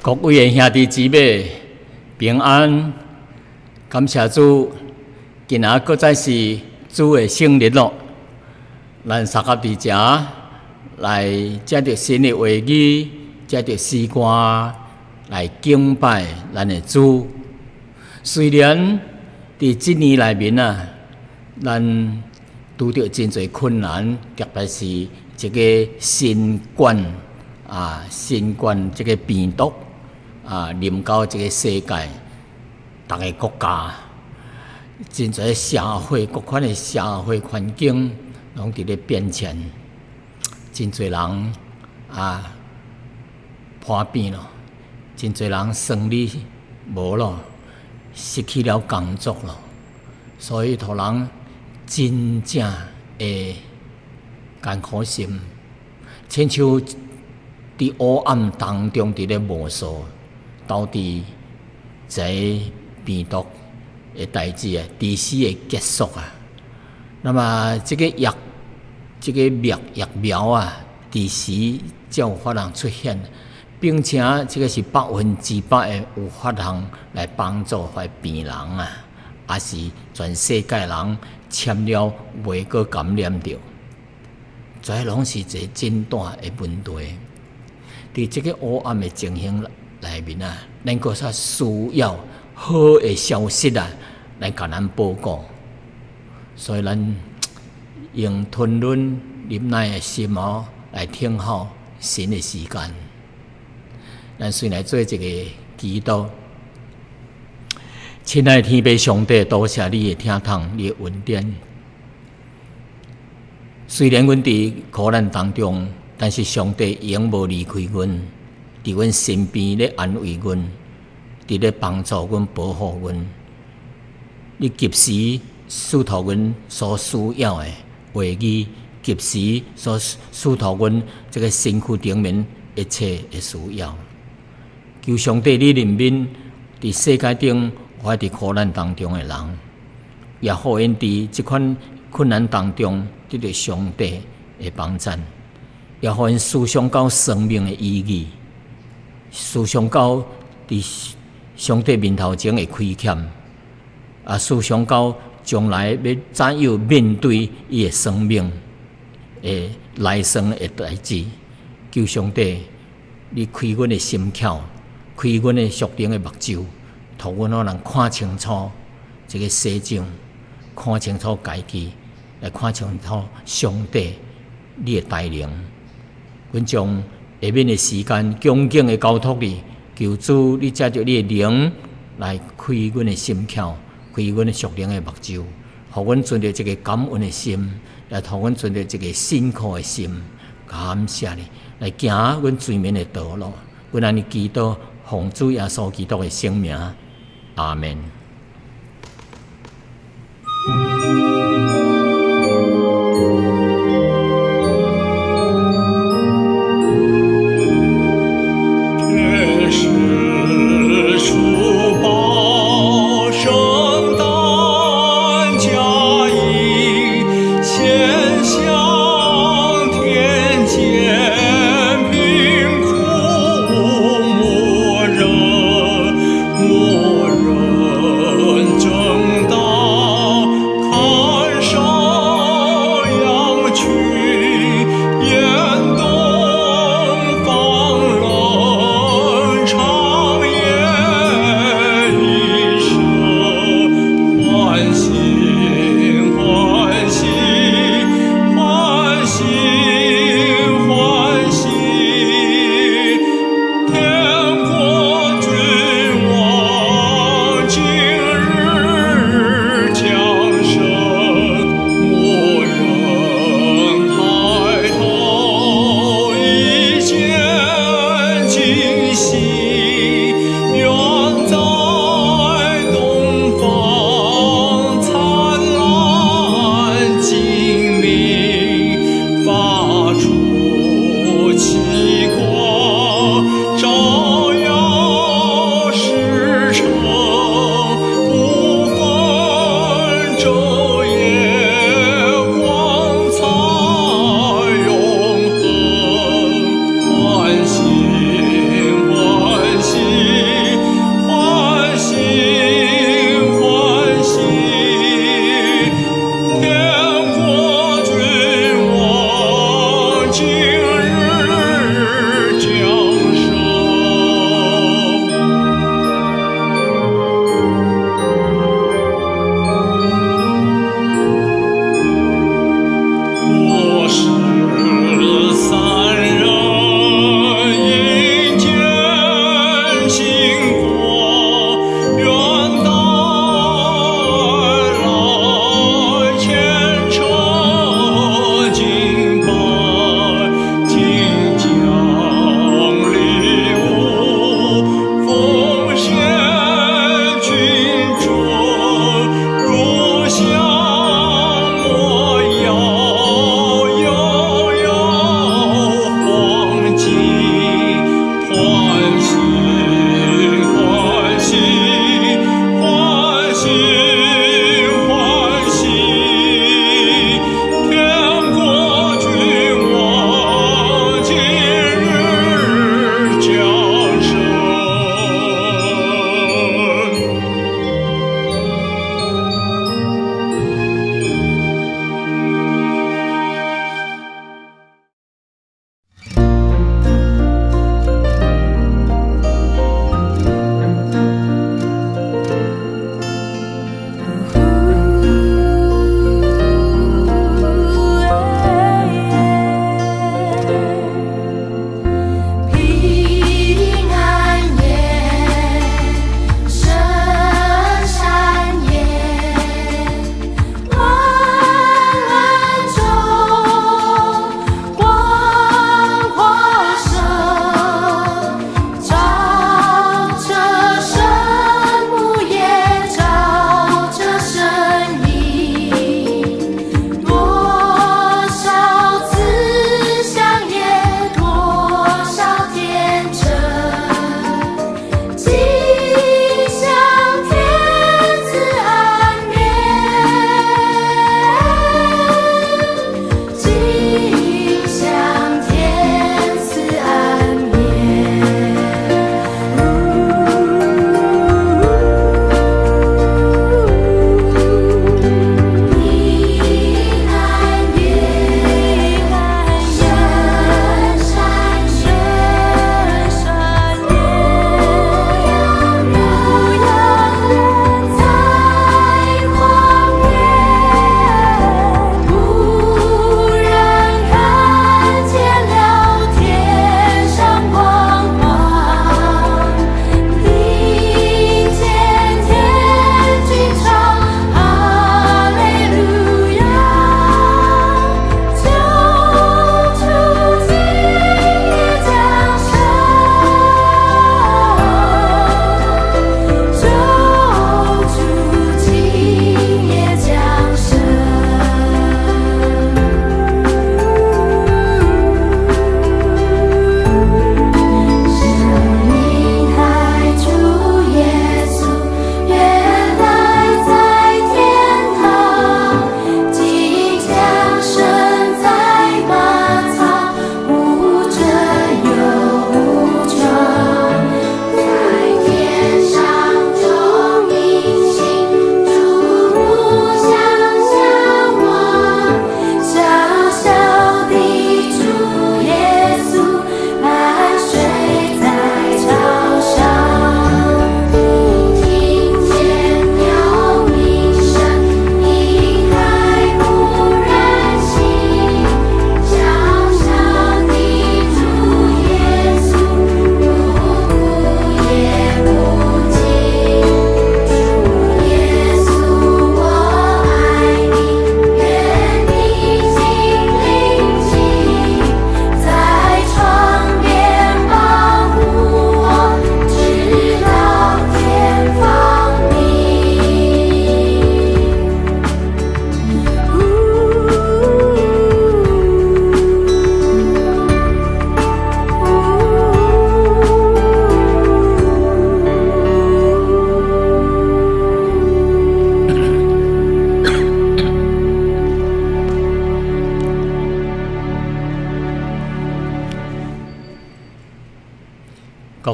各位的兄弟姊妹平安，感謝主，今仔閣再是主的聖日咯。咱相合佇遮來藉著神的話語，藉著詩歌來敬拜咱的主。雖然佇這年內面啊，咱拄著真濟困難，特別是這個新冠啊，新冠這個病毒啊，臨到這個世界，逐个國家，真濟社會各款的社會環境攏佇咧變遷，真濟人啊破病咯，真濟人生理無咯，失去了工作咯，所以予人真正的艱苦心，親像佇黑暗當中佇咧摸索，到底這病毒的代誌啊，幾時會結束啊？那麼這個疫，這個疫苗啊，幾時才有法通出現？並且這個是100%的有法通來幫助彼病人啊，抑是全世界人簽了袂閣感染著？這攏是一個真大的問題。佇這個黑暗的情形內面啊，咱閣較需要好的消息啊，來共咱報告。所以咱用吞忍忍耐的心哦，來等候神的時間。咱先來做一個祈禱。親愛的天父上帝，多謝你的疼痛，你的恩典。雖然阮佇苦難當中，但是上帝永無離開阮，佇阮身邊咧安慰阮，佇咧幫助阮、保護阮。你及時賜予阮所需要的話語，及時所賜予阮這個身軀頂面一切的需要。求上帝你憐憫佇世界頂活佇苦難當中的人，也予𪜶佇這款困難當中得著上帝的幫贊，也予𪜶思想到生命的意義，思想到佇上帝面頭前的虧欠，啊，思想到將來欲怎樣面對伊的生命的來生的代誌。求上帝，你開阮的心竅，開阮的屬靈的目睭，予阮予人看清楚這個世上，看清楚家己，來看清楚上帝你的帶領。阮將下面的時間恭敬的交託你，求主你藉著你的靈來開阮的心竅，開阮的屬靈的目睭，予阮存著一個感恩的心，來予阮存著一個信靠的心，感謝你，來行阮前面的道路。阮按呢祈禱，奉主耶穌基督的聖名，阿門。天使主保聖誕佳音，顯向天間貧苦牧人，牧人。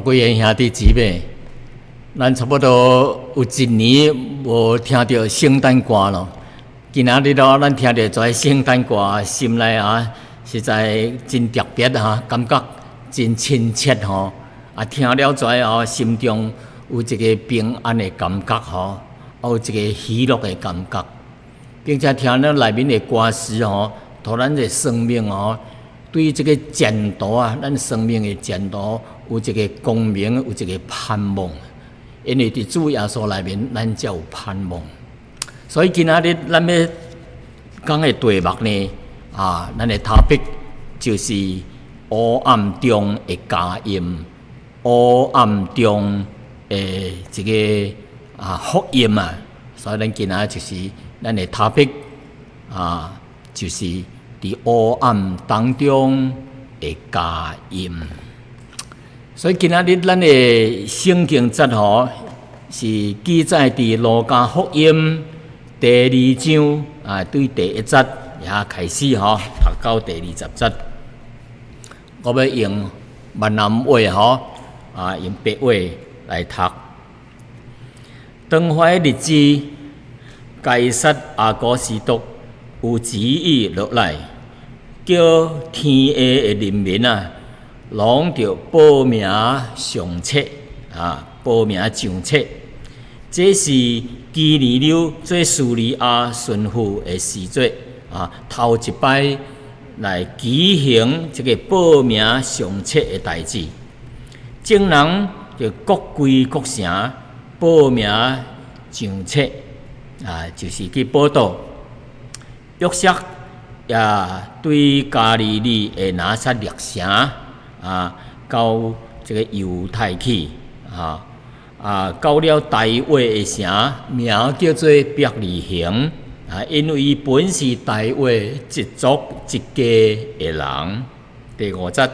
各位兄弟姊妹，咱差不多有一年無聽著聖誕歌咯。今仔日咯，咱聽著這聖誕歌，心內啊，實在真特別哈，感覺真親切吼。啊，聽了這哦，心中有一個平安的感覺吼，有一個喜樂的感覺，並且聽了內面的歌詞吼，予咱的生命吼，對這個前途啊，咱生命的前途有一個光明，有一個盼望。因為佇主耶穌內面，咱才有盼望。所以今仔日咱欲講的題目呢，啊，咱的 topic 就是黑暗中的佳音，黑暗中的一個啊福音啊。所以咱今仔就是咱的 topic 啊，就是佇黑暗當中的佳音。所以今仔日咱的聖經節吼，是記載佇路加福音第二章啊，對第一節遐開始吼，讀到第20節。我欲用閩南話吼，啊，用白話來讀。當彼日子，該撒亞古斯督有旨意落來，叫天下的人民啊，攏著報名上冊啊，報名上冊。這是基利流做敘利亞巡撫的時節啊，頭一擺來舉行這個報名上冊的代誌。眾人就各歸各城報名上冊啊，就是去報到。約瑟也對加利利的拿撒勒城啊，到這個猶太去啊啊，到了大衛的城，名叫做伯利恆啊，因為伊本是大衛一族一家的人。第五節，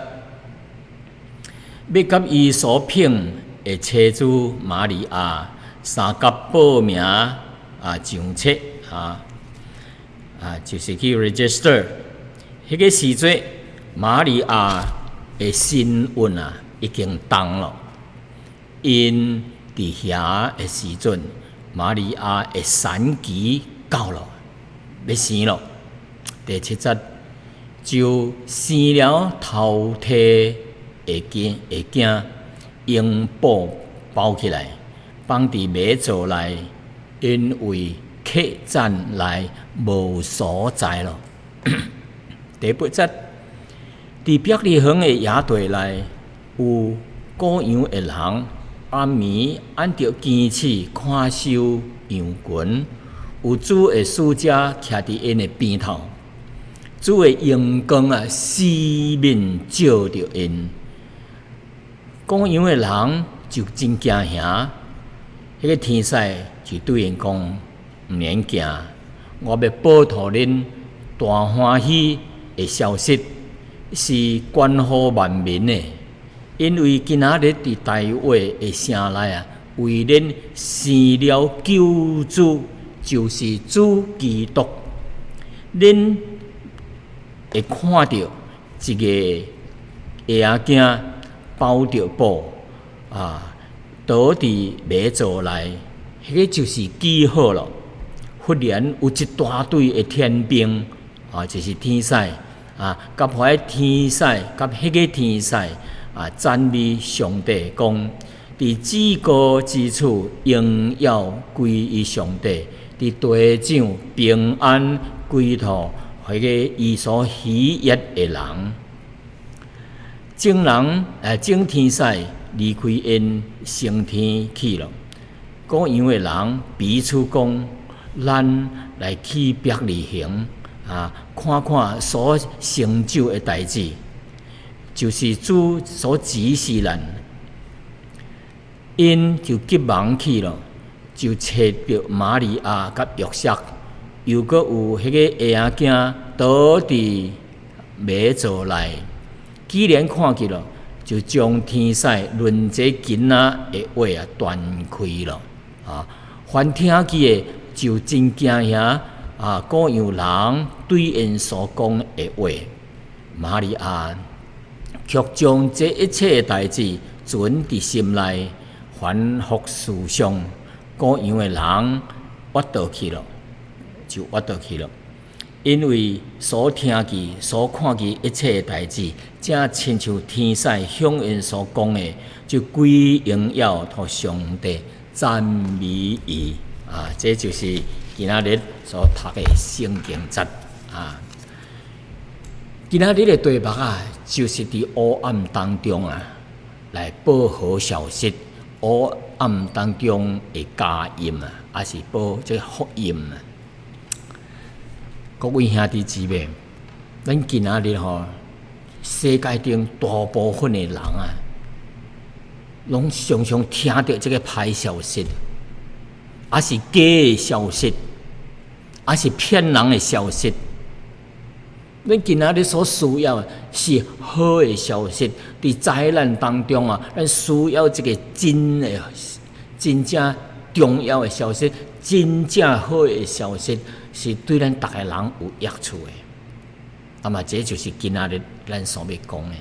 欲佮伊所聘的妻子瑪利亞相佮報名啊上冊啊啊，就是去 register。彼個時陣，瑪利亞的身孕啊，已經重了。𪜶佇遐的時陣，瑪利亞的產期到了，欲生了。第七節，就生了頭胎的囝，的囝用布包起來，放佇馬槽內，因為客棧內無所在咯。第八節，佇伯利恆的野地內，有顧羊的人，暗暝按著更次看守羊群，有主的使者徛佇𪜶的邊頭，主的榮光啊，四面照著𪜶。顧羊的人就真驚嚇，彼個天使就對𪜶講：毋免驚，我欲報予恁大歡喜的消息，是關乎萬民的，因為今仔日佇大衛的城內啊，為恁生了救主，就是主基督。恁會看著一個嬰仔包著布啊，倒佇馬槽內，彼個就是記號咯。忽然有一大隊的天兵啊，就是天使啊，佮彼天使，佮彼個天使啊，讚美上帝，講佇至高之處榮耀歸於上帝，佇地上平安歸予彼個伊所喜悅的人。眾人誒，眾天使離開𪜶升天去了。顧羊的人彼此講：咱來去伯利恆啊，看看所成就的代誌，就是主所指示咱。𪜶就急忙去了，就揣著瑪利亞佮約瑟，又閣有彼個嬰仔倒佇馬槽內。既然看見了，就將天使論這囡仔的話啊傳開了。啊，凡聽見的就真驚嚇啊！顧羊人對𪜶所講的話，瑪利亞卻將這一切的代誌存存佇心內，反覆思想。羔羊的人倚倒去咯，就倚倒去咯。因為所聽見、所看見一切的代誌，正親像天使向𪜶所講的，就歸榮耀予上帝，讚美伊啊！這就是今仔日所讀的聖經節啊。今仔日的題目啊，就是佇黑暗當中啊，來報好消息。黑暗當中的佳音啊，抑是報這個福音啊。各位兄弟姊妹，咱今仔日吼，世界頂大部分的人啊，攏常常聽著這個歹消息，抑是假的消息，抑是騙人的消息。咱今仔日所需要的是好的消息，佇災難當中啊，咱需要這個真的、真正重要的消息，真正好的消息，是對咱逐個人有益處的。那麼，這就是今仔日咱所欲講的。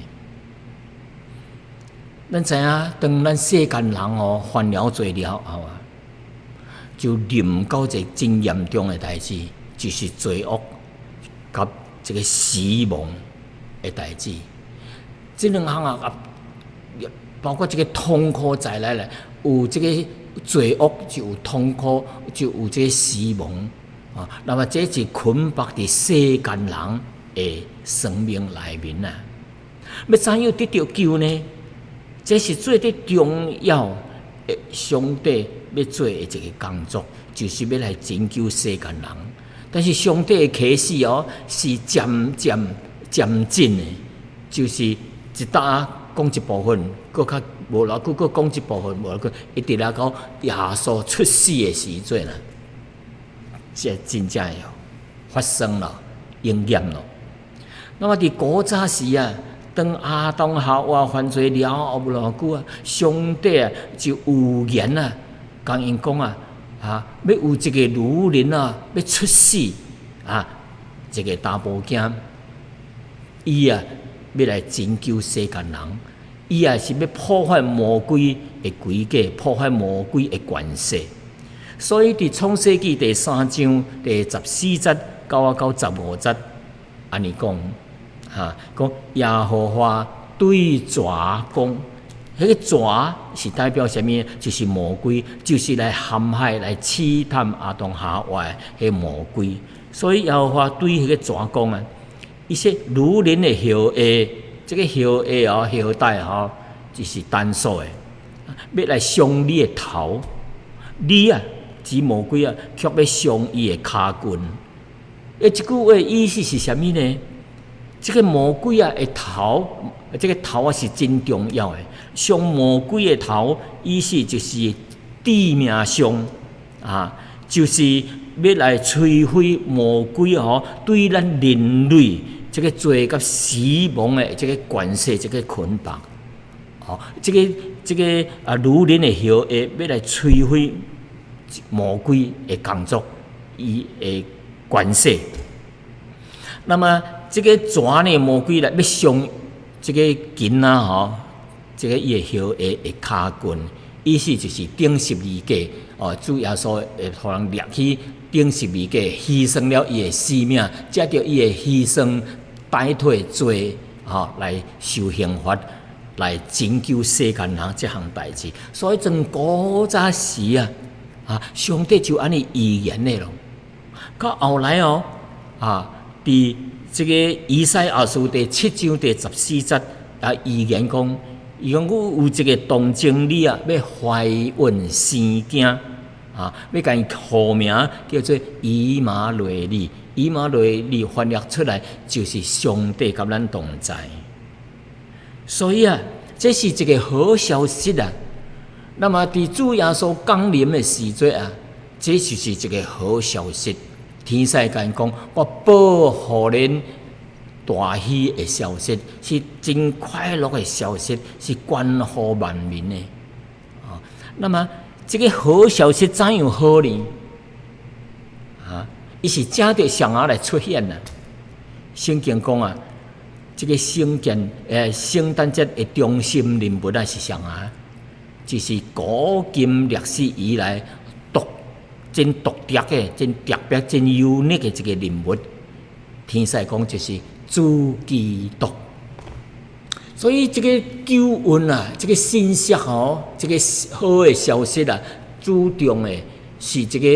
咱知影，當咱世間人哦犯了罪了後啊，就臨到一個真嚴重的代誌，就是罪惡佮這個死亡的代誌。這兩項啊，包括這個痛苦在內咧，有這個罪惡就有痛苦，就有這個死亡啊。那麼這是捆綁佇世間人的生命內面啊。欲怎樣得著救呢？這是最最重要的，上帝欲做的一個工作，就是欲來拯救世間人。但是上帝的啟示哦，是漸漸漸進的，就是一搭講一部分，閣較無偌久，閣講一部分，無偌久，一直來到耶穌出世的時陣啦，這真正會發生了，應驗了。那麼佇古早時啊，當亞當夏娃犯罪了後無偌久啊，上帝啊就預言啊，共𪜶講啊，啊，欲有一個女人啊，欲出世啊，一個查埔囝，伊啊欲來拯救世間人，伊也是欲破壞魔鬼的詭計，破壞魔鬼的權勢。所以佇創世紀第三章第十四節到啊到十五節，按呢講，哈，講耶和華對蛇講，彼個蛇是代表啥物？就是魔鬼，就是來陷害、來試探亞當夏娃的彼魔鬼。所以耶和華對彼個蛇講啊，伊說女人的後裔，這個後裔哦，後代吼，就是單數的，欲來傷你的頭，你啊，指魔鬼啊，卻欲傷伊的跤筋。欸，這句話意思是啥物呢？這個魔鬼啊的頭，這個頭啊是真重要的。傷魔鬼的頭，意思就是致命傷啊，就是欲來摧毀魔鬼吼對咱人類這個罪佮死亡的這個權勢，這個捆綁。吼，這個啊，女人的後裔欲來摧毀魔鬼的工作，伊的權勢。那麼這個蛇呢，魔鬼來欲傷這個囡仔吼，這個伊的後裔的跤筋，意思就是釘十字架哦，主耶穌會予人掠去釘十字架，犧牲了伊的生命，藉著伊的犧牲代替罪，吼來受刑罰，來拯救世間人這項代誌。所以從古早時啊，啊，上帝就按呢預言的咯。到後來哦，啊，佇這個以賽亞書第七章第十四節啊，預言講，伊講我有一個童貞女啊，欲懷孕生囝啊，欲共伊號名叫做以馬內利。以馬內利翻譯出來就是上帝佮咱同在。所以啊，這是一個好消息啊。那麼佇主耶穌降臨的時陣啊，這就是一個好消息。天使共𪜶講，我報予恁大喜的消息，是真快樂的消息，是關乎萬民的。啊，那麼這個好消息怎樣好呢？啊，伊是藉著啥來出現呢？聖經講啊，這個聖誕聖誕節的中心人物啊是啥啊？就是古今歷史以來真獨特的、真特別、真 unique 的一個人物。天使講就是主基督。所以這個救恩啊，這個信息吼，這個好的消息啊，注重的是這個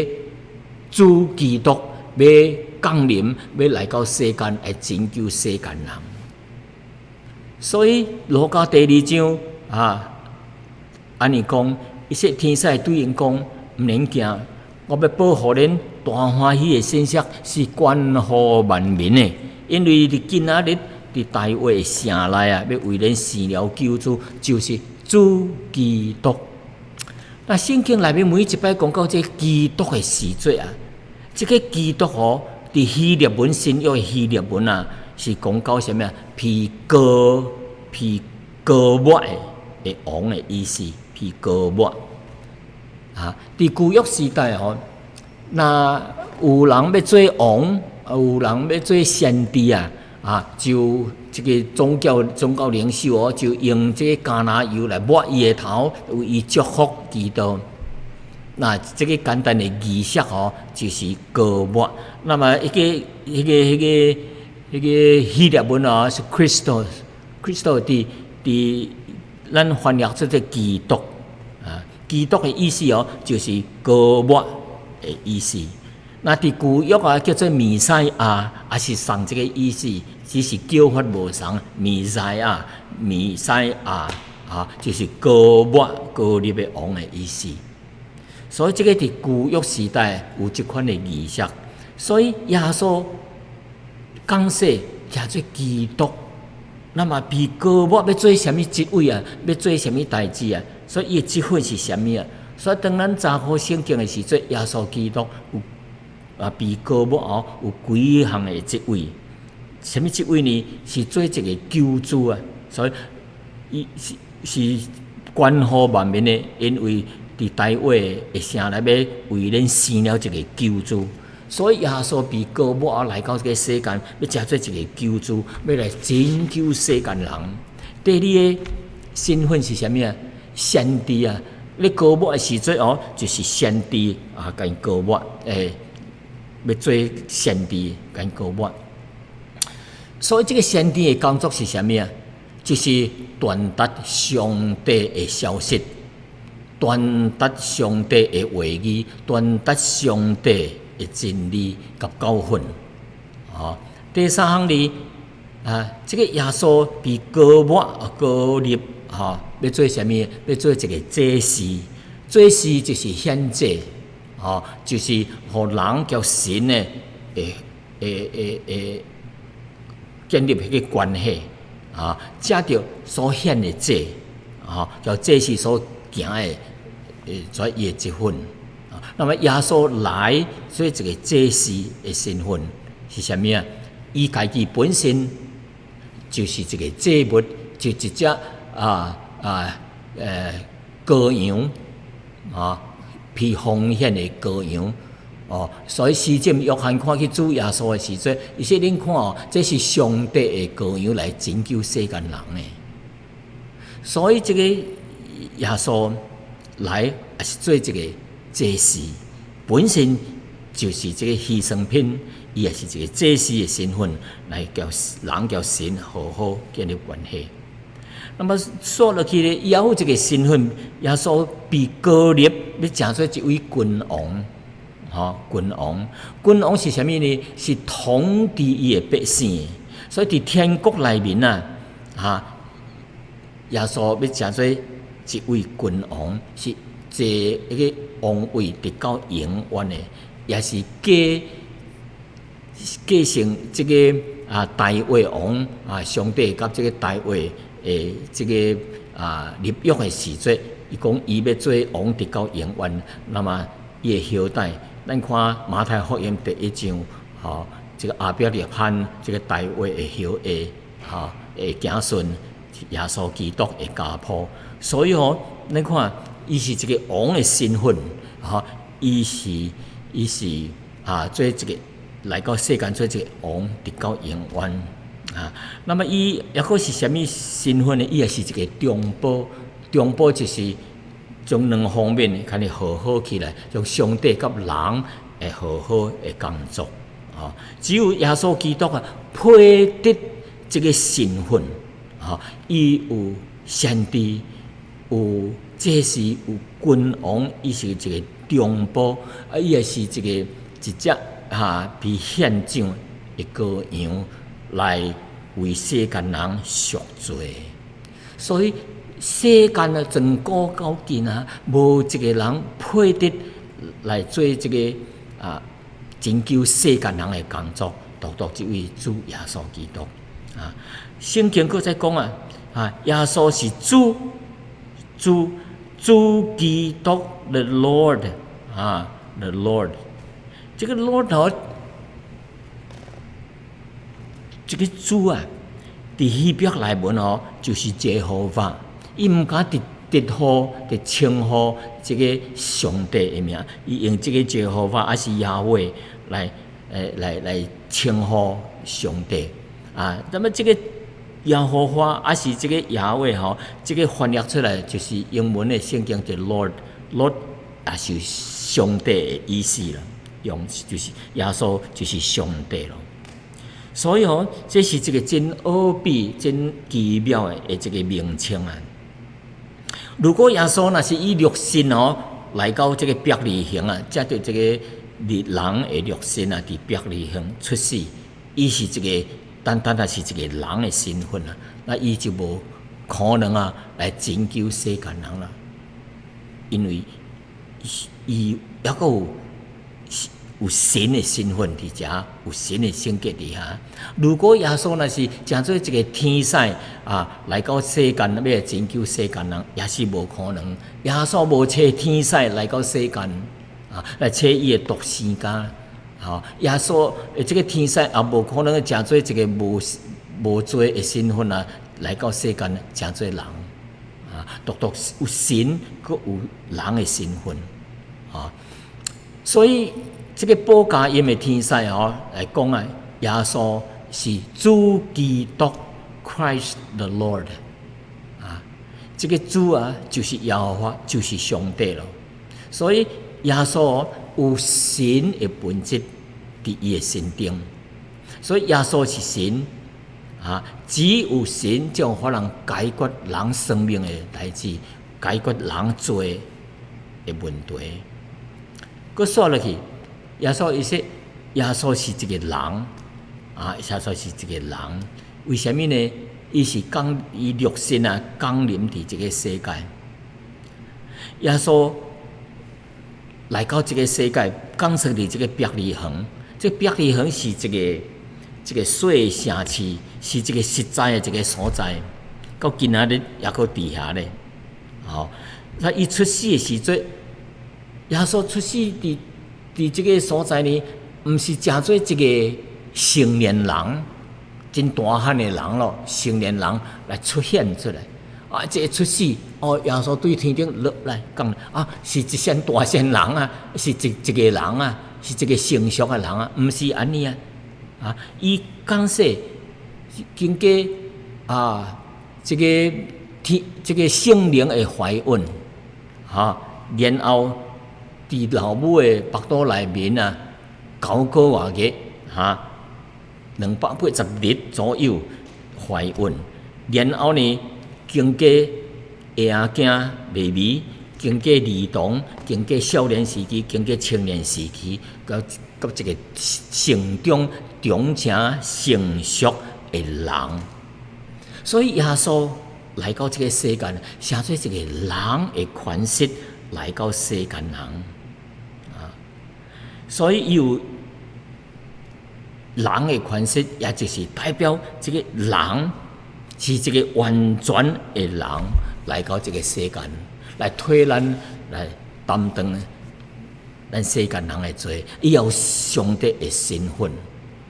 主基督欲降臨，欲來到世間來拯救世間人。所以路加第二章啊，按呢講，伊說天使對𪜶講，毋免驚，我欲報予恁大歡喜的信息，是關乎萬民的，因為佇今仔日佇大衛城內啊，欲為恁生了救主，就是主基督。那聖經內面每一擺講到這基督的時陣啊，這個基督吼，佇希臘文新約的希臘文啊，是講到啥物啊？被膏抹的王的意思，被膏抹。啊，佇舊約時代吼，若有人欲做王，有人欲做先知啊，啊，就這個宗教領袖哦，就用這個橄欖油來抹伊的頭，為伊祝福祈禱。那這個簡單的儀式吼，就是膏抹。那麼彼個希臘文哦，是 Christos，Christos 佇咱翻譯做這基督啊，基督的意思哦，就是膏抹的意思。那佇舊約啊，叫做彌賽亞，也是仝這個意思，只是叫法無仝。彌賽亞，彌賽亞啊，就是膏抹、膏立的王的意思。所以這個佇舊約時代有這款的儀式，所以耶穌降世成做基督，那麼被膏抹欲做啥物職位啊？欲做啥物代誌啊？所以伊的職分是啥物啊？所以當咱查考聖經的時陣，耶穌基督有啊被膏抹哦，有幾項的職位。啥物職位呢？是做一個救主啊！所以伊是關乎萬民的，因為佇大衛的城內欲為恁生了一個救主，所以耶穌被膏抹來到這個世間，欲成做一個救主，欲來拯救世間人。第二個身份是啥物啊？先知啊！咧膏抹的時陣哦，就是先知啊，共伊膏抹，欲做先知，共伊膏抹。所以這個先知的工作是啥物啊？就是傳達上帝的消息，傳達上帝的話語，傳達上帝的真理佮教訓。哦，第三項呢，啊，這個耶穌被膏抹、膏立，吼，欲做啥物？欲做一個祭司，祭司就是獻祭，吼，就是予人佮神的會建立彼個關係，啊，藉著所獻的祭，啊，叫祭司所行的，做伊的職分。那麼耶穌來做一個祭司的身份是啥物啊？伊家己本身就是一個祭物，就一隻羔羊啊，被奉獻的羔羊哦。所以施浸約翰看見主耶穌的時陣，伊說：恁看哦，這是上帝的羔羊來拯救世間人的。所以這個耶穌來也是做一個祭司，本身就是這個犧牲品，伊也是一個祭司的身份來佮人佮神和好建立關係。那麼說落去咧，伊猶有一個身份，耶穌被膏立，欲成做一位君王，吼，君王，君王是啥物呢？是統治伊的百姓，所以佇天國內面啊，哈，耶穌欲成做一位君王，是坐彼個王位直到永遠的，也是繼承這個啊大衛王啊，上帝佮這個大衛的這個啊立約的時陣，伊講伊欲做王直到永遠，那麼伊的後代，咱看馬太福音第一章，吼，這個亞伯拉罕這個大衛的後裔，吼的子孫，耶穌基督的家譜，所以吼，咱看伊是一個王的身份，吼，伊是啊做一個來到世間做一個王，直到永遠。啊，那麼伊抑閣是啥物身份呢？伊也是一個中保，中保就是將兩方面共你和好起來，將上帝佮人會和好的工作。啊，只有耶穌基督啊，配得這個身份，哈，伊有先知，有祭司，有君王，伊是一個中保，啊，伊也是一個一隻哈被獻上的羔羊來為世間人贖罪。所以世間啊，從古到今啊，無一個人配得來做這個啊拯救世間人的工作，獨獨這位主耶穌基督啊。聖經閣再講啊，啊，耶穌是主，主主基督，the Lord 啊，the Lord，這個 Lord 哦，這個主啊，佇希伯來文哦，就是耶和華，伊毋敢直直呼直稱呼這個上帝的名，伊用這個耶和華抑是亞威來來稱呼上帝啊。那麼這個耶和華抑是這個亞威吼，這個翻譯出來就是英文的聖經就 Lord，Lord 也是上帝的意思啦，用就是耶穌就是上帝咯。所以吼，這是一個真奧秘、真奇妙的一個名稱啊。如果耶穌若是以肉身哦來到這個伯利恆啊，藉著這個人的肉身啊，佇伯利恆出世，伊是一個單單啊是一個人的身份啊，那伊就無可能啊來拯救世間人啦，因為伊抑閣有神的身份佇遮，有神的性格佇遐。如果耶穌若是成做一個天使啊，來到世間欲來拯救世間人，也是無可能。耶穌無差天使來到世間啊，來差伊的獨生囝。吼，耶穌這個天使也無可能成做一個無罪的身份啊，來到世間成做人啊，獨獨有神，閣有人的身份啊，所以這個報佳音的天使吼來講啊，耶穌是主基督 Christ the Lord 啊，這個主啊就是耶和華，就是上帝咯。所以耶穌有神的本質佇伊的身頂，所以耶穌是神啊，只有神才有可能解決人生命的代誌，解決人罪的問題。閣煞落去，耶穌伊說，耶穌是一個人啊，耶穌是一個人。為啥物呢？伊是降伊肉身啊，降臨佇這個世界。耶穌來到這個世界，降生佇這個伯利恆。這個伯利恆是一個細城市，是一個實在的一個所在。到今仔日猶閣佇遐咧。吼，那伊出世的時陣，耶穌出世佇這個所在呢，毋是成做一個成年人，真大漢的人咯，成年人來出現出來。啊，這個出世，哦，耶穌對天頂落來講，啊，是一身大身人啊，是一個人啊，是一個成熟的人啊，毋是按呢啊。啊，伊降世經過啊，這個天，這個聖靈的懷孕，哈，然後佇老母的腹肚內面啊，9個外月，哈，280日左右懷孕，然後呢，經過嬰仔嬰兒，經過兒童，經過少年時期，經過青年時期，到這個成長、長成成熟的人。所以耶穌來到這個世間，成做一個人的款式來到世間人啊。所以伊有人的款式，也就是代表這個人是一個完全的人來到這個世間，來替咱來擔當咱世間人的罪。伊有上帝的身份，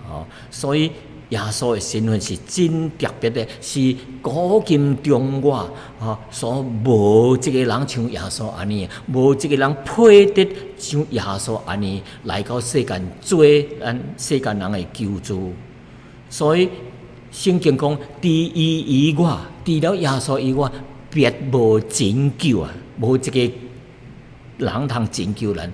哦，所以耶穌的身份是真特別的，是古今中外吼所無一個人像耶穌按呢，無一個人配得像耶穌按呢來到世間做咱世間人的救主。所以聖經講，除伊以外，除了耶穌以外，別無拯救啊！無一个人通拯救咱，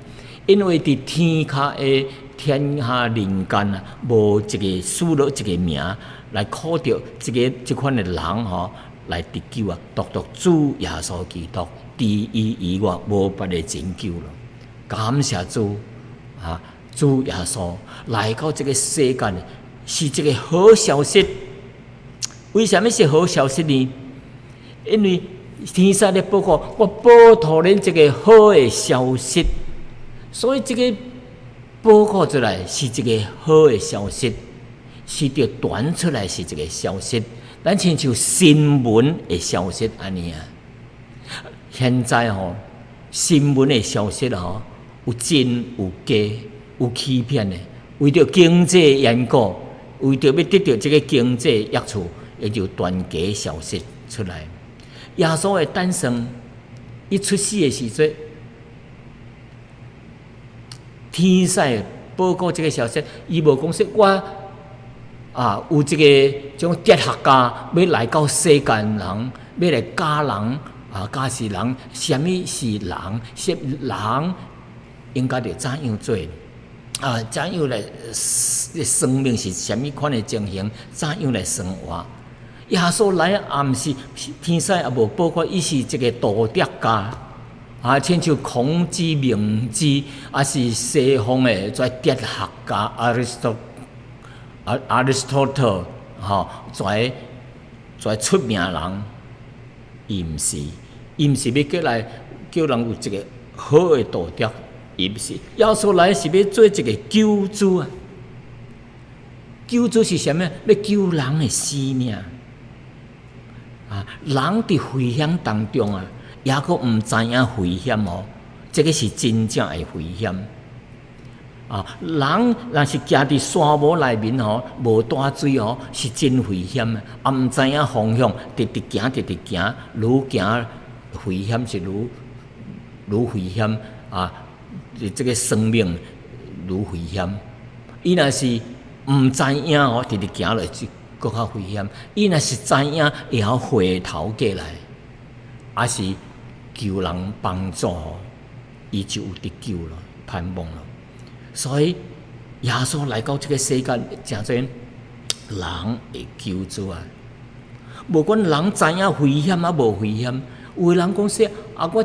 因為佇天下的天下人間啊，無一个賜落一个名來靠著這个這款的人吼來得救啊！獨獨主耶穌基督，除伊以外，無別个拯救咯。感謝主啊！主耶穌來到這个世間，是一个好消息。為啥物是好消息呢？因為天使咧報告，我報予恁這个好的消息，所以這个報告出來是一个好的消息，是著傳出來是一个消息，咱親像新聞的消息按呢啊。現在吼，新聞的消息吼，有真有假，有欺騙的，為著經濟緣故，為著欲得著這个經濟益處，伊就傳假消息出來。耶穌的誕生，伊出世的時陣，天使報告這个消息，伊無講說我啊有這个種哲學家欲來到世間人，欲來教人啊，教示人，啥物是人，是人應該著怎樣做啊？怎樣來生命是啥物款的情形？怎樣來生活？耶穌來也毋是天使，也無報告，伊是一个道德家，啊，親像孔子、孟子，抑是西方的這哲學家 Aristotle 吼，這這出名人，伊毋是，伊毋是欲過來叫人有一个好的道德，伊毋是。耶穌來是欲做一个救主啊！救主是啥物？欲救人的生命。啊，人佇危險當中啊，抑閣毋知影危險哦，這个是真正的危險。啊，人若是行佇沙漠內面吼，無帶水吼，是真危險的。啊，毋知影方向，直直行，直直行，愈行危險是愈愈危險啊！這个生命愈危險。伊若是毋知影吼，直直行落去，閣較危險。伊若是知影，會曉回頭過來，抑是求人幫助，伊就有得救咯，盼望咯。所以耶穌來到這个世間，成做人的救主啊！無管人知影危險抑無危險，有的人講說啊，我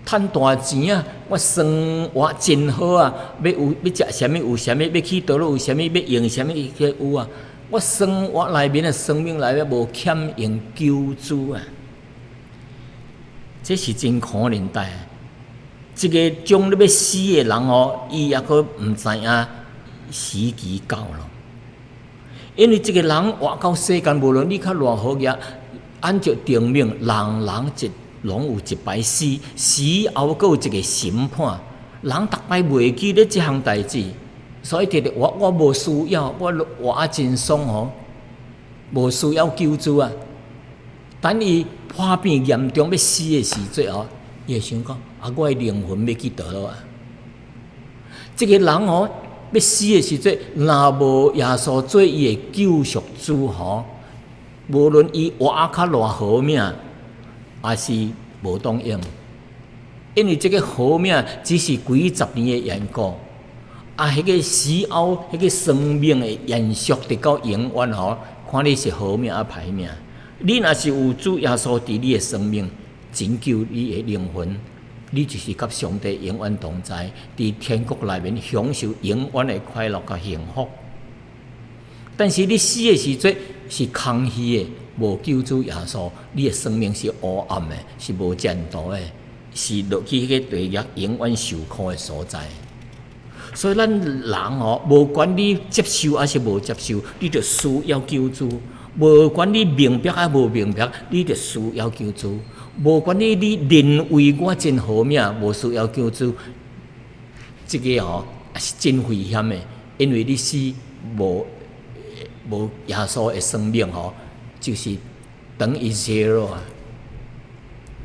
趁大錢啊，我生活真好啊，欲有欲食啥物有啥物，欲去佗落有啥物，欲用啥物去有啊。我生活內面的生命內面無欠用救主啊，這是真可憐代。一个將欲死的人哦，伊抑閣毋知影時機到咯。因為這个人活到世間，無論你較偌好額，按照定命，人人一攏有一擺死，死後閣有一个審判。人逐擺袂記得這項代誌，所以直直我我無需要，我活啊真爽吼，無需要救主啊。等伊破病嚴重欲死的時陣哦，伊會想講啊，我的靈魂欲去佗落啊？這个人吼欲死的時陣，若無耶穌做伊的救贖主吼，無論伊活啊較偌好命，也是無當用。因為這个好命只是幾十年的緣故，啊，彼个死後，彼个生命的延續直到永遠吼，看你是好命抑歹命。你若是有主耶穌佇你的生命拯救你的靈魂，你就是佮上帝永遠同在，佇天國內面享受永遠的快樂佮幸福。但是你死的時陣是空虛的，無救主耶穌，你的生命是黑暗的，是無前途的，是落去彼个地獄永遠受苦的所在。所以咱人吼，無管你接受抑是無接受，你著需要救主。無管你明白抑無明白，你著需要救主。無管你認為我真好命，無需要救主，這个吼也是真危險的，因為你死無無耶穌的生命吼，就是等於 zero 啊，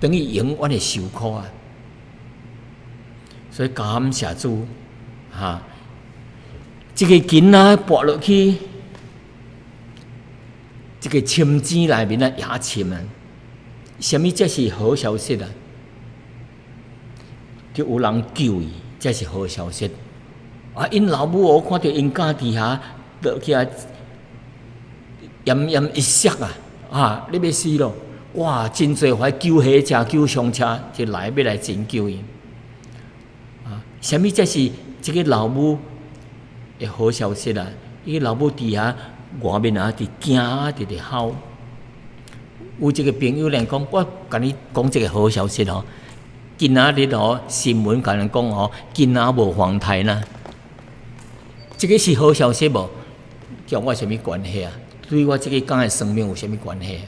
等於永遠的受苦啊。所以感謝主，哈，這个囡仔跋落去。這个深井內面啊，也深啊。啥物才是好消息啊？就有人救伊，才是好消息。啊，𪜶老母哦，看著𪜶囝佇遐落去啊，奄奄一息啊！啊，咧欲死咯！哇，真濟塊救護車、救傷車就來欲來拯救伊。啊，啥物才是這个老母的好消息啊？伊老母佇遐外面啊，佇驚啊，佇咧哭。有一个朋友來講，我共你講這个好消息哦。今仔日哦，新聞共人講哦，今仔無風颱啦。這个是好消息無？佮我啥物關係啊？對我這个囝的生命有啥物關係啊？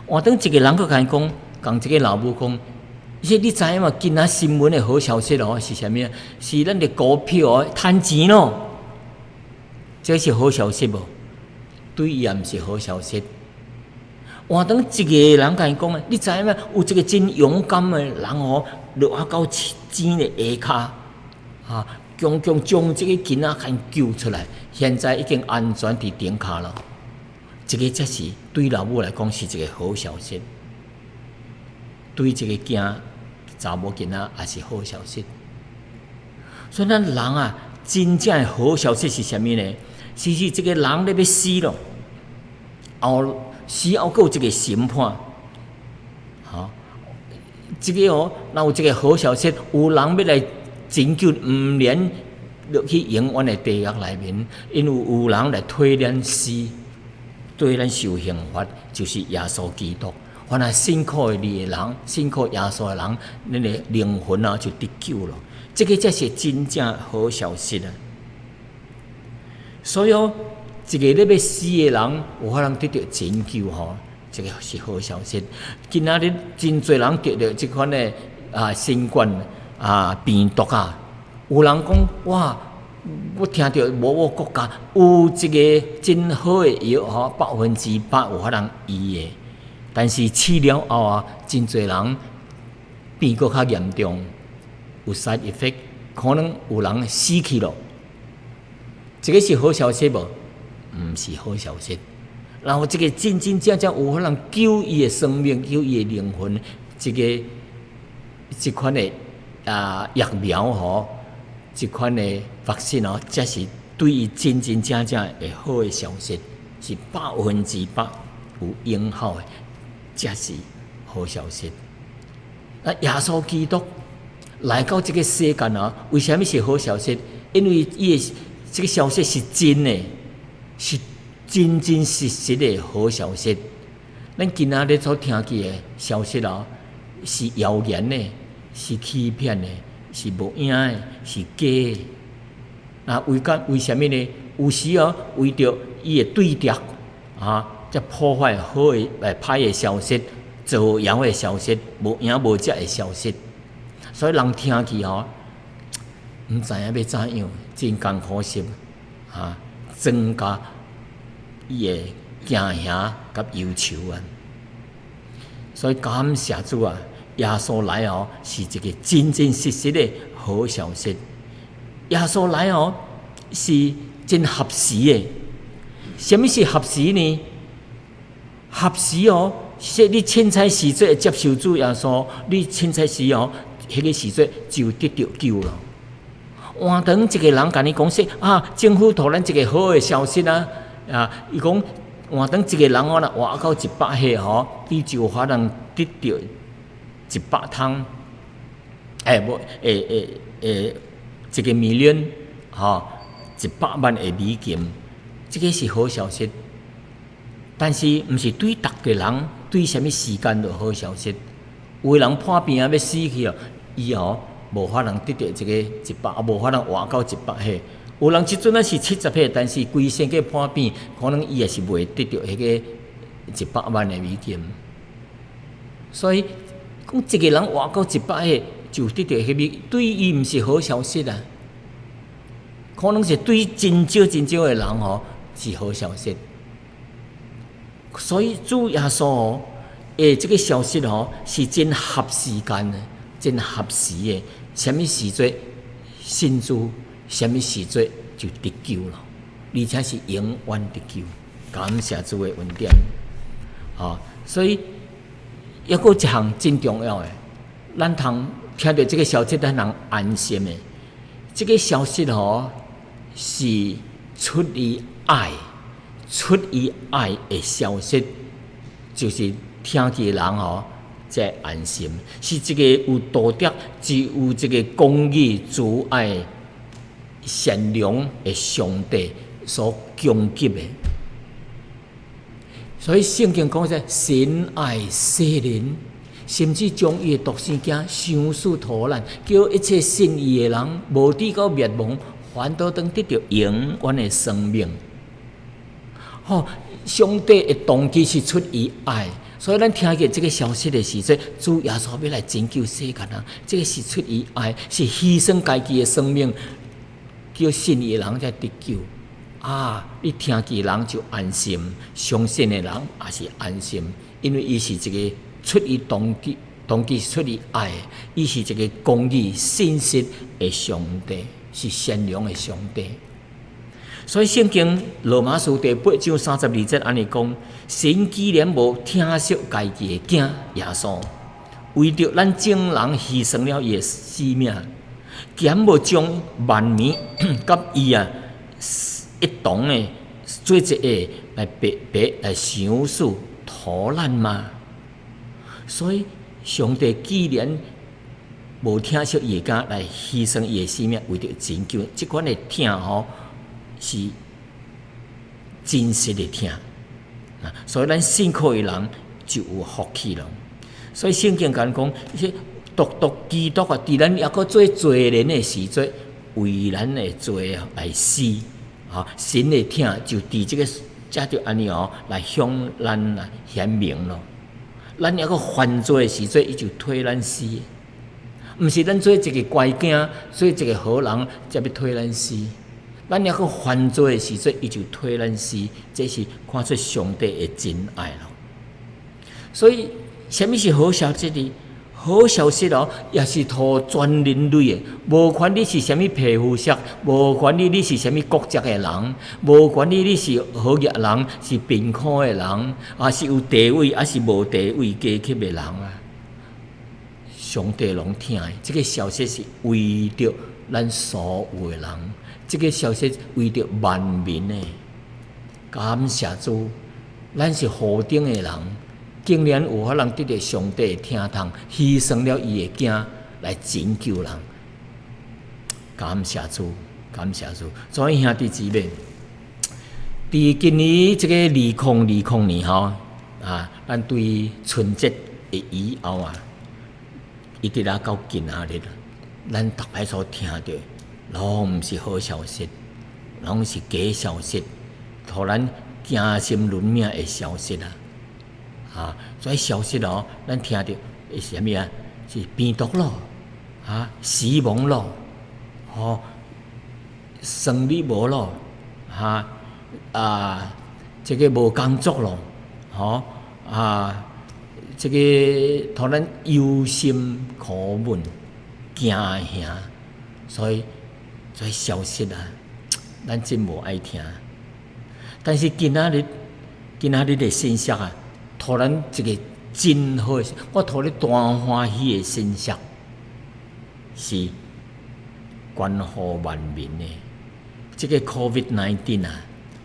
換轉一个人閣共伊講，共這个老母講，伊說你知影無？今仔新聞的好消息哦，是啥物啊？是咱的股票哦，趁錢咯。這是好消息無？對伊也毋是好消息。換轉一个人共伊講，你知影無？有一个真勇敢的人哦，落啊到井的下跤，啊，強強將這个囡仔共救出來，現在已經安全佇頂跤了。這个才是對老母來講是一个好消息，對這个囝查某囡仔也是好消息。所以咱人啊，真正的好消息是啥物呢？是這个人咧欲死咯，後死後閣有一个審判，吼，這个哦，若有一个好消息，有人欲來拯救，毋免落去永遠的地獄內面，因為有人來替咱死，對咱受刑罰，就是耶穌基督。凡係信靠伊的人，信靠耶穌的人，咱的靈魂啊就得救了。這个才是真正好消息啊！所以哦，一个咧欲死的人，有可能得著拯救吼，這个是好消息。今仔日真濟人得著這款的啊新冠啊病毒啊，有人講哇，我聽著某某國家有一个真好的藥吼，100%有法通醫的，但是試了後啊，真濟人變閣較嚴重，有 side effect，可能有人死去咯。這个是好消息無？毋是好消息。然後這个真真正正有可能救伊的生命、救伊的靈魂，這个這款的啊疫苗吼，這款的 vaccine 哦，才是對伊真真正正會好的消息，是100%有影效的，才是好消息。啊，耶穌基督來到這个世間啊，為啥物是好消息？因為伊的這个消息是真的，是真真實實的好消息。咱今仔日所聽見的消息啊，是謠言的，是欺騙的，是無影的，是假的。那為干為啥物呢？有時哦，為著伊的對敵啊，才破壞好的、來歹的消息、造謠的消息、無影無跡的消息，所以人聽去吼，毋知影欲怎樣，真艱苦心啊，增加伊的驚嚇佮憂愁啊。所以感謝主啊，耶穌來哦，是一个真真實實的好消息。耶穌來哦，是真合時的。啥物是合時呢？合時哦，是你凊彩時陣接受主耶穌，你凊彩時哦，彼个時陣就得著救了。換轉一个人共你講說啊，政府予咱一个好的消息啊，啊，伊講換轉一个人哦，若活到100歲吼，伊就有可能得著100通，欸無，欸欸欸，一个 million 吼，100萬的美金，這个是好消息。但是毋是對逐个人，對啥物時間都好消息。有的人破病啊，欲死去哦，伊哦無法通得著這个一百，無法通活到100歲。有人這陣仔是70歲，但是規身軀破病，可能伊也是袂得著彼个100萬的美金。所以講一個人活到100歲就得著彼個，對伊毋是好消息啊。可能是對真少真少的人吼是好消息。所以主耶穌哦，欸，這个消息吼是真合時間的，真合時的。啥物時陣信主，啥物時陣就得救了，而且是永遠得救。感謝主的恩典。吼，所以抑閣有一項真重要的，咱通聽著這個消息，咱通安心的。這個消息吼是出於愛，出於愛的消息，就是聽見的人吼才會安心。是一個有道德、是有這個公義、慈愛、善良的上帝所供給的。所以聖經講說，神愛世人，甚至將伊的獨生囝賞賜予咱，叫一切信伊的人，無至到滅亡，反倒當得著永遠的生命。吼，上帝的動機是出於愛，所以咱聽見這個消息的時陣，主耶穌欲來拯救世間人，這個是出於愛，是犧牲家己的生命，叫信伊的人才得救。啊！你聽見人就安心，相信的人也是安心，因為伊是一個出於動機，動機是出於愛，伊是一個公義、信實的上帝，是善良的上帝。所以聖經羅馬書第八章三十二節按呢講：神既然無疼惜家己的囝耶穌，為著咱眾人犧牲了伊的性命，敢無將萬物佮伊啊一同的做一個來白白來賞賜予咱嗎？所以上帝既然無疼惜伊的囝來犧牲伊的性命，為著拯救，這款的疼吼是真實的疼。所以咱信靠的人就有福氣了。所以聖經共咱講，獨獨基督啊，佇咱猶閣做罪人的時陣，為咱的罪來死。吼，神的疼就佇這個才著按呢哦，來向咱來顯明咯。咱猶閣犯罪的時陣，伊就替咱死。毋是咱做一個乖囝，做一個好人，才欲替咱死。咱猶閣犯罪的時陣，伊就替咱死，這是看出上帝的真愛咯。所以，啥物是好消息呢？好消息哦，也是予全人類的，無管你是啥物皮膚色，無管你是啥物國籍的人，無管你是好額人，是貧苦的人，抑是有地位，抑是無地位階級的人啊，上帝攏疼的。這個消息是為著咱所有的人，這個消息為著萬民的。感謝主，咱是何等的人，竟然有可能得著上帝的疼痛，犧牲了伊的囝來拯救人。感謝主，感謝主。所以兄弟姊妹，佇今年這個2020年吼，啊，咱對春節的以後啊，一直啊到今仔日，咱逐擺所聽著，攏毋是好消息，攏是假消息，予咱驚心論命的消息啊！啊，這消息哦，咱聽著是啥物啊？是病毒咯，啊，死亡咯，吼，生理無咯，哈，啊，這個無工作咯，吼，啊，這個予咱憂心苦悶、驚嚇，所以這消息啊，咱真無愛聽。但是今仔日，今仔日的信息啊，予咱一個真好的，我予你大歡喜的信息，是關乎萬民的。這個 COVID-19 啊，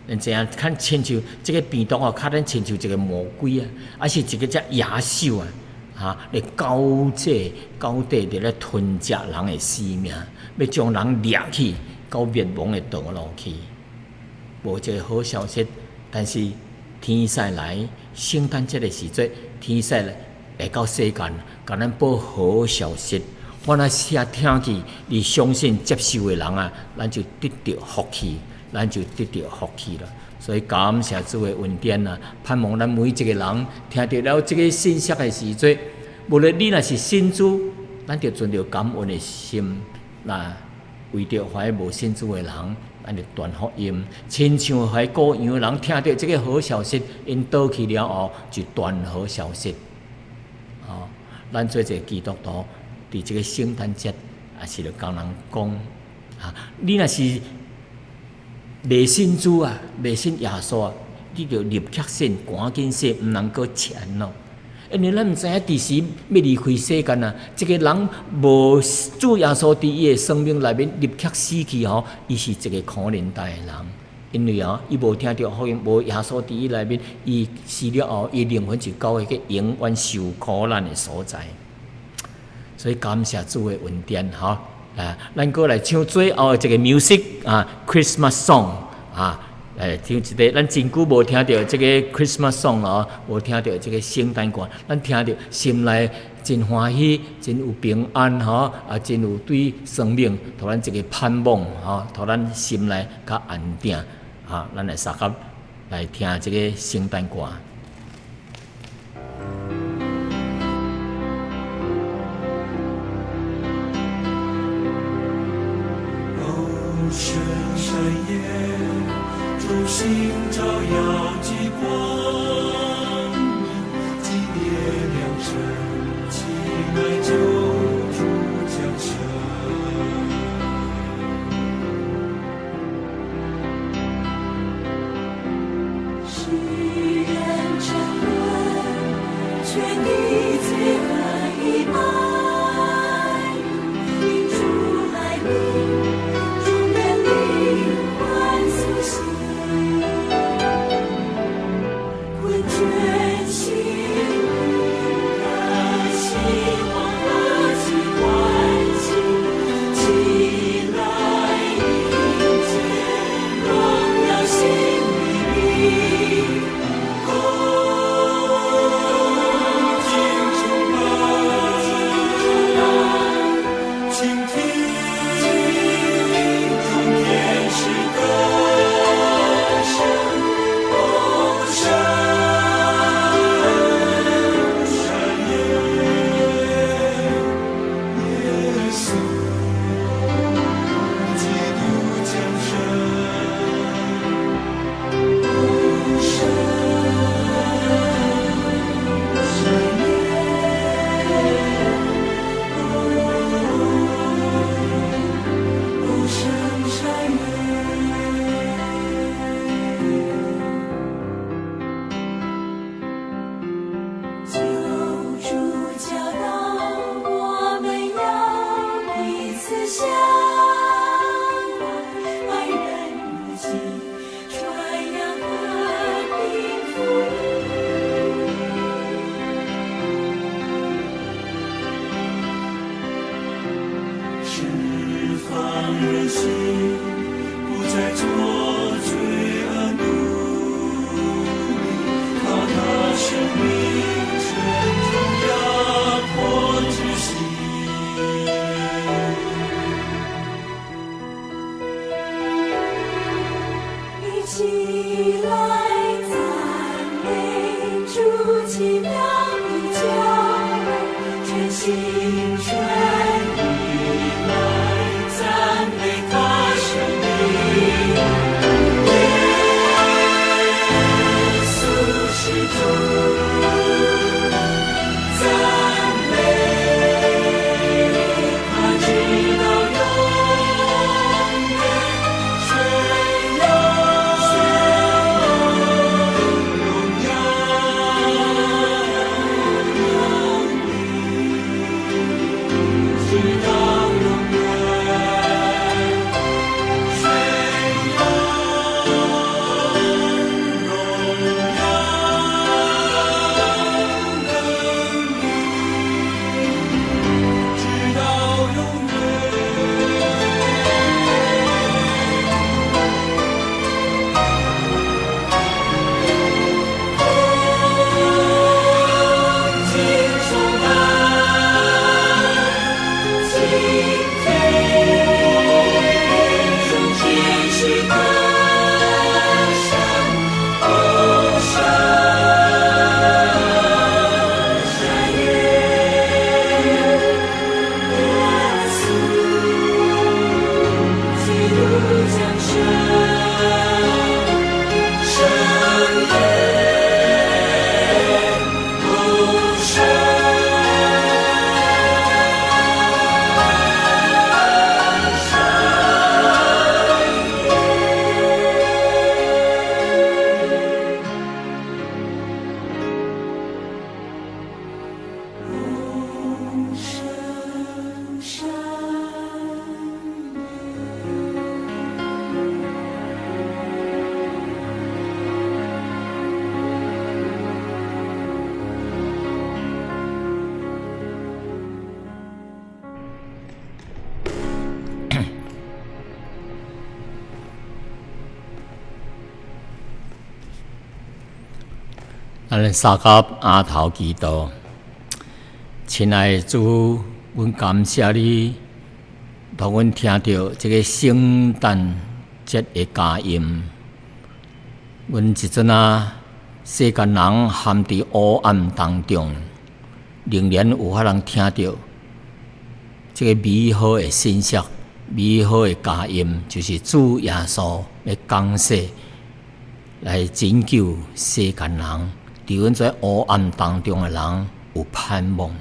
咱知影，較親像這個病毒哦，較咱親像一個魔鬼啊，抑是一個隻野獸啊，哈，來狡詐狡詐佇咧吞食人的性命，欲將人掠去到滅亡的道路去。無這個好消息，但是天使來聖誕節的時陣，天使來到世間，共咱報好消息。我若是聽去，而相信接受的人啊，咱就得著福氣，咱就得著福氣了。所以感謝主的恩典啊！盼望咱每一個人聽著了這個信息的時陣，無論你若是信主，咱就存著感恩的心，來為著遐無信主的人，咱就傳福音。親像遐羔羊人聽著這個好消息，𪜶倒去了後就傳好消息。哦，咱做一個基督徒，佇這個聖誕節，也是著共人講，啊，你若是未信主啊，未信耶穌啊，你著立刻信，趕緊信，毋通閣遲咯。因為咱毋知影佇時欲離開世間啊，一個人無主耶穌佇伊的生命內面立刻死去吼，伊是一個可憐待的人。因為啊，伊無聽著福音，無耶穌佇伊內面，伊死了後，伊靈魂就到彼個永遠受苦難的所在。所以感謝主的恩典，吼啊！咱閣來唱最後的一個 music 啊，Christmas song 啊，來聽一個，咱真久無聽著這個 Christmas song 哦，無聽著這個聖誕歌，咱聽著心內真歡喜，真有平安吼，啊，真有對生命，予咱一個盼望吼，予咱心內較安定啊！咱來相佮來聽這個聖誕歌。聖山夜，眾星照耀極光明，今夜良辰，親愛救主降生。世人沉淪，全地罪惡已埋，因主來臨。困倦心靈的希望何其歡喜，起來迎接榮耀新黎明。恭敬崇拜，傾聽眾天使歌聲，哦，聖山夜，耶穌基督降生。聖山夜，哦，聖山夜。救主教導我們要彼此相愛，愛人如己，傳揚和平福音。釋放人心，不再做罪惡奴隸，靠他生命沉重壓迫之心。一起來讚美主奇妙的救恩，全心全意來讚美他生命。耶穌是主，讚美他直到永遠，宣揚榮耀。咱相佮阿頭祈禱，親愛的主，阮感謝你，予阮聽著這個聖誕節的佳音。阮這陣仔，世間人陷佇黑暗當中，仍然有法通聽著這個美好的信息、美好的佳音，就是主耶穌欲降世來拯救世間人。佇阮這黑暗當中的人有盼望。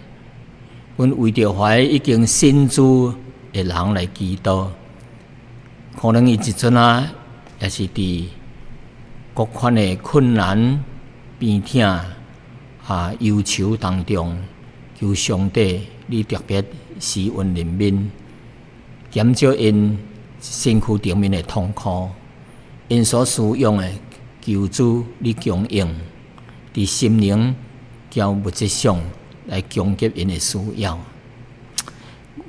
阮為著遐已經信主的人來祈禱，可能伊這陣仔也是佇各款的困難、病痛、憂愁當中，求上帝你特別施恩憐憫，減少𪜶身軀頂面的痛苦，𪜶所需用的，求主你供應。佇心靈佮物質上來供給𪜶的需要。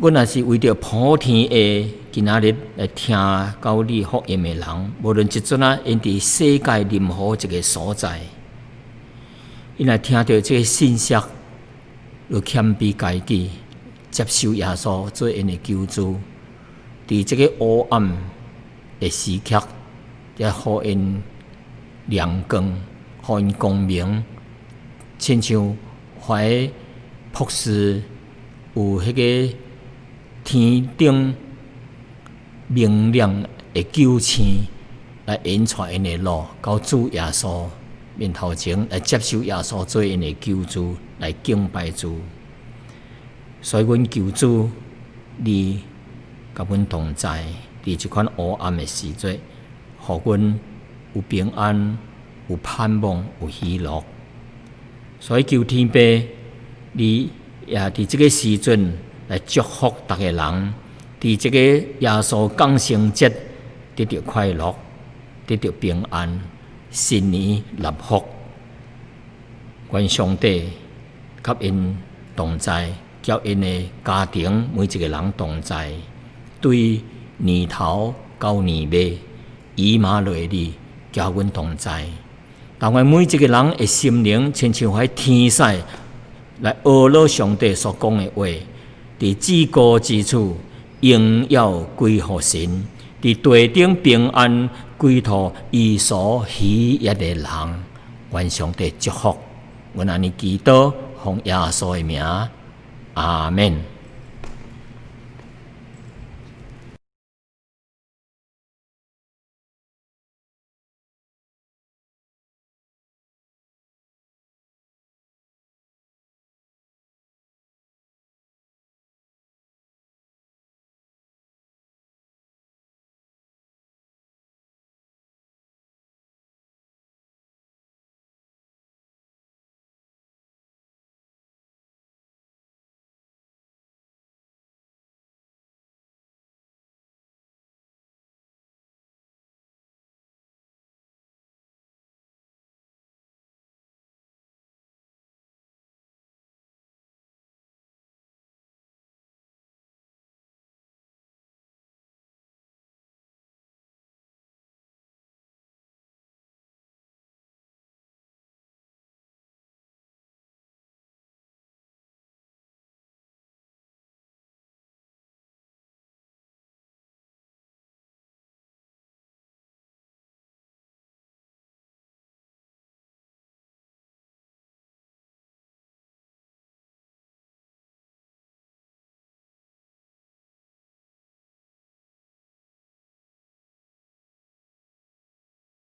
阮也是為著普天下今仔日來聽到你福音的人，無論這陣仔𪜶佇世界任何一個所在，𪜶若聽著這個信息，就謙卑家己，接受耶穌做𪜶的救主。佇這個黑暗的時刻，也予𪜶亮光，予𪜶光明，親像遐博士有彼個天頂明亮的救星來引帶𪜶的路，到主耶穌面頭前來接受耶穌做𪜶的救主，來敬拜主。所以，阮求主你佮阮同在，佇這款黑暗的時節，予阮有平安、有盼望、有喜樂。所以求天父，你也佇這個時陣來祝福逐个人，佇這個耶穌降生節得著快樂，得著平安，新年納福。願上帝佮𪜶同在，佮𪜶的家庭每一個人同在，對年頭到年尾，以馬內利，佮阮同在。但願每一個人的心靈，親像彼天使來學了上帝所講的話，佇至高之處榮耀歸予神，佇地頂平安歸予伊所喜悅的人。願上帝祝福，阮按呢祈禱，奉耶穌的名，阿們。